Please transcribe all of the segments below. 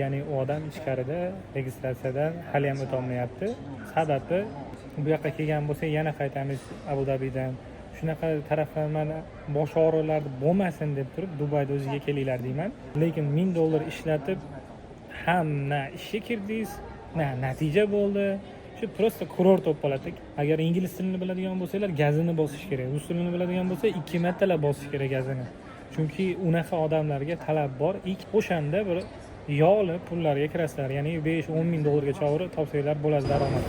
Ya'ni u odam ichkarida registratsiyadan haliyam o'tolmayapti. Sababi, bu yoqqa kelgan bo'lsa, yana qaytamiz Abu Dabidan. Shunaqa tarafdan bosh og'riqlar bo'lmasin deb turib, Dubayda o'ziga kelinglar deyman. Lekin 1000 dollar ishlatib ham na ishga kirdingiz, na natija bo'ldi. Shu просто kurort bo'lib qoladi. Agar ingliz tilini biladigan bo'lsanglar, gazini bosish kerak. Rus tilini biladigan bo'lsa, ikki martalab bosish kerak gazini. Chunki unaqa odamlarga talab bor. И o'shanda bir yog'li pullarga kirasizlar. Ya'ni 5-10 ming dollargacha topsanglar bo'ladi daromad.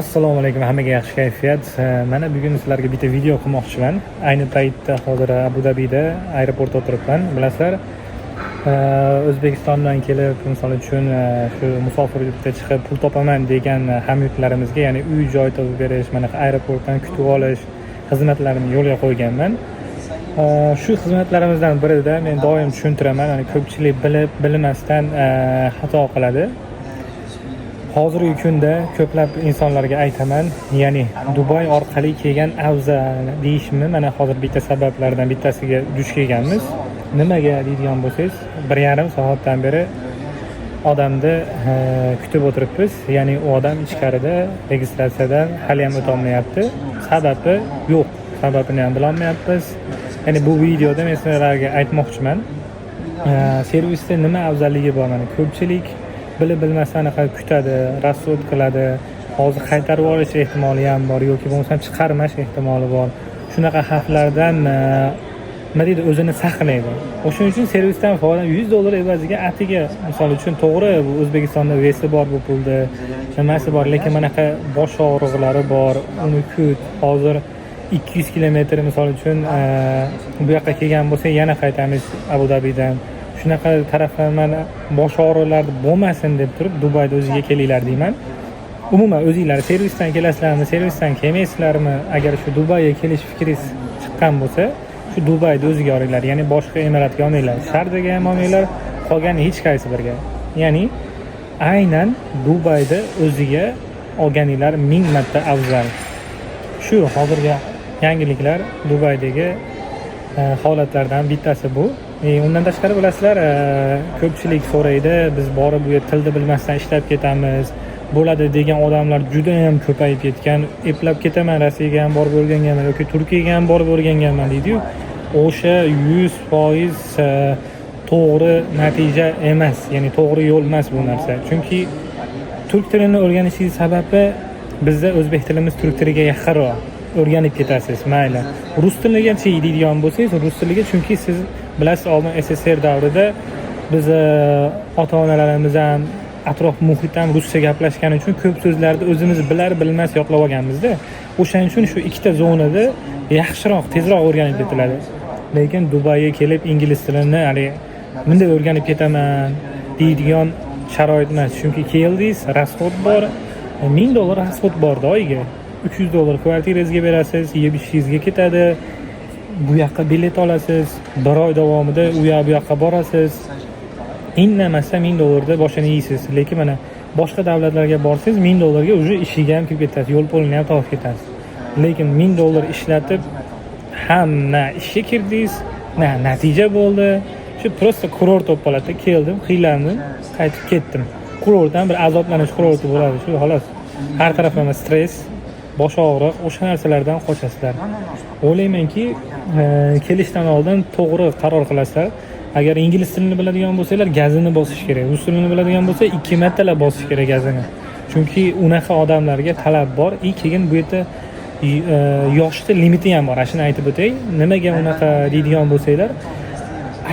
Assalomu alaykum, hammaga yaxshi kayfiyat. Mana bugun sizlarga bitta video qilmoqchiman. Ayni paytda hozir Abu Dabida aeroportda o'tiribman. Bilasizlar, O'zbekistondan kelib, misol uchun, shu musofirlikda chiqib pul topaman degan hamyurtlarimizga, ya'ni uy joy topib berish, mana aeroportdan kutib olish xizmatlarini yo'lga qo'yganman. Shu xizmatlarimizdan birida men doim tushuntiraman, ya'ni ko'pchilik bilib bilmasdan xato qiladi. Hozirgi kunda ko'plab insonlarga aytaman, ya'ni Dubay orqali kelgan afzal deyishimni mana hozir bitta sabablardan bittasiga duch kelganmiz. Nimaga deydigan bo'lsangiz, 1,5 soatdan beri odamni kutib o'tiribmiz. Ya'ni u odam ichkarida registratsiyadan haliyam o'tolmayapti. Sababi yo'q, sababini ham bilolmayapmiz. Ya'ni bu videoda men sizlarga aytmoqchiman. Servisda nima afzalligi bor? Mana ko'pchilik bilib bilmasdan anaqa kutadi, расход qiladi. Hozir qaytarib yuborish ehtimoli ham bor yoki bo'lmasam chiqarmash ehtimoli bor. Shunaqa xavflardan, nima deydi, o'zini saqlaydi. O'shaning uchun servisdan foydalan, 100 dollar evaziga atiga, misol uchun, to'g'ri, bu O'zbekistonda вес i bor, bu pulni nimasi bor, lekin manaqa bosh og'riqlari bor. Uni kut, hozir 200 kilometr, misol uchun, bu yoqqa kelgan bo'lsa, yana qaytamiz Abu Dabidan. Shunaqa tarafdan bosh og'riqlar bo'lmasin deb turib, Dubayda o'ziga kelinglar deyman. Umuman, o'zinglar servisdan kelasizlarmi, servisdan kelmaysizlarmi, agar shu Dubayga kelish fikringiz chiqqan bo'lsa, shu Dubayda o'ziga olinglar. Ya'ni boshqa emiratga olmanglar, Sharjaga ham olmanglar, qolgan hech qaysi birga. Ya'ni aynan Dubayda o'ziga olganinglar ming marta afzal. Shu hozirgi yangiliklar, Dubaydagi holatlardan bittasi bu. Undan tashqari, bilasizlar, ko'pchilik so'raydi, biz borib bu yerda tilni bilmasdan ishlab ketamiz, bo'ladi degan odamlar juda yam ko'payib ketgan. Eplab ketaman, Rossiyaga ham borib o'rganganman yoki Turkiyaga ham borib o'rganganman deydiyu. O'sha 100% to'g'ri natija emas, ya'ni to'g'ri yo'l emas bu narsa. Chunki turk tilini o'rganishingiz sababi, bizda o'zbek tilimiz turk tiliga yaqinroq, o'rganib ketasiz, mayli. Rus tiligachi deydigan bo'lsangiz, rus tiliga, chunki siz bilasiz, oldin SSSR davrida biz, ota onalarimiz ham, atrof muhit ham ruscha gaplashgani uchun ko'p so'zlarni o'zimiz bilar bilmas yodlab olganmizda. O'shaning uchun shu ikkita zonada yaxshiroq, tezroq o'rganib ketiladi. Lekin Dubayga kelib ingliz tilini haligi bunday o'rganib ketaman deydigan sharoit emas. Chunki keldingiz, расход bor, 1000 dollar расход borda oyiga. 300 dollar kvartirangizga berasiz, yeb ichishingizga ketadi. Bu yoqqa bilet olasiz, bir oy davomida u yoq bu yoqqa borasiz, indamasdan 1000 dollarda boshini yeysiz. Lekin mana boshqa davlatlarga borsangiz, 1000 dollarga уже ishiga ham kirib ketasiz, yo'l pulini ham topib ketasiz. Lekin 1000 dollar ishlatib ham na ishga kirdingiz, na natija bo'ldi. Shu просто kurort bo'lib qoladida. Keldim, qiynaldim, qaytib ketdim. Kurort ham bir azoblanish kurorti bo'ladi shu, xolos. Har taraflama stress, bosh og'riq, o'sha narsalardan qochasizlar. O'ylaymanki, kelishdan oldin to'g'ri qaror qilasizlar. Agar ingliz tilini biladigan bo'lsanglar, gazini bosish kerak. Rus tilini biladigan bo'lsa, ikki martalab bosish kerak gazini. Chunki unaqa odamlarga talab bor. И keyin bu yerda yoshni limiti ham bor. Ana shuni aytib o'tay. Nimaga unaqa deydigan bo'lsanglar,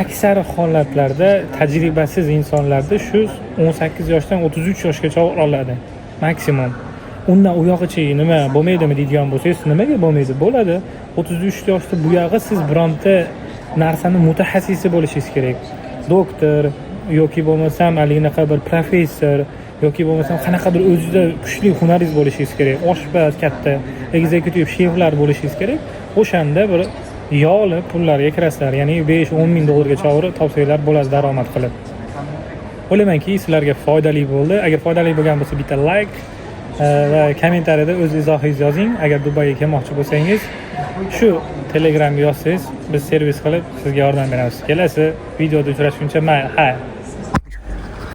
aksar holatlarda tajribasiz insonlarda shu 18 yoshdan 33 yoshgacha oladi maksimum. Undan u yog'icha nima bo'lmaydimi deydigan bo'lsangiz, nimaga bo'lmaydi? Bo'ladi. 33 yoshda bu yog'i siz bironta narsani mutaxassisi bo'lishingiz kerak. Doktor yoki bo'lmasam haliginaqa bir professor yoki bo'lmasam qanaqadir o'zida kuchli hunaringiz bo'lishingiz kerak. Oshpaz, katta executive sheflar bo'lishingiz kerak. O'shanda bir yog'li pullarga kirasizlar. Ya'ni 5-10 ming dollargacha topsanglar bo'ladi daromad qilib. O'ylaymanki, sizlarga foydali bo'ldi. Agar foydali bo'lgan bo'lsa, bitta layk va kommentariyada o'z izohingizni yozing. Agar Dubayga kelmoqchi bo'lsangiz, shu Telegramga yozsangiz, biz servis qilib sizga yordam beramiz. Kelasi videoda uchrashguncha, mayli, xayr.